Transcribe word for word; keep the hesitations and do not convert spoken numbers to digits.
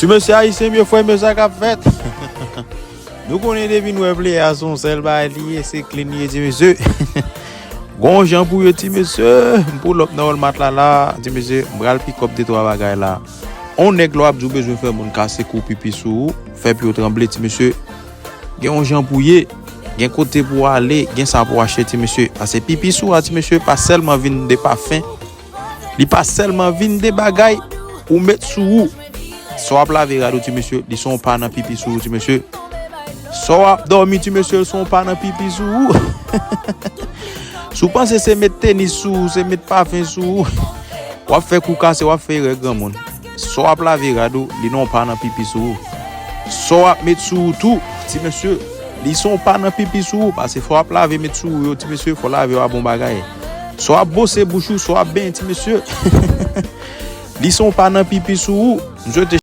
Ti mesye ayisyen, byen frè, men sa k ap fèt. Nou konnen depi nou wè player a se yon sèl bagay li ye, se clean li ye, ti mesye. Gon jan pou ye, ti mesye. M pull up nan Walmart la la, ti mesye, m pral pick up de twa bagay la. On nèg lè w ap di w bezwen fè moun kase kou pipi sou ou, fè pye w tranble, ti mesye. Gen yon jan pou ye, gen kote pou w ale, gen sa pou w achte, ti mesye. Paske pipi sou a, ti mesye, pa sèlman vin de pafen, li pa sèlman vin de bagay ou met sou ou. Sa w ap lave rad ou, ti mesye, li se yon pa nan pipi sou ou, ti mesye. Sa w ap dòmi, ti mesye, li se yon pa nan pipi sou ou. Si w panse se met tenis sou ou, se met pafen sou ou, w ap fè kou kase, w ap fè erè granmoun. Sa w ap lave rad ou, li se yon pa nan pipi sou ou. Sa w ap met sou ou tou, ti mesye, li se yon pa nan pipi sou ou, paske fò w ap lave met sou ou yo, ti mesye, fò w lave yo a bon bagay. Sa w ap bwose bouch ou, sa w ap benyen, ti mesye, li se yon pa nan pipi sou ou. M swete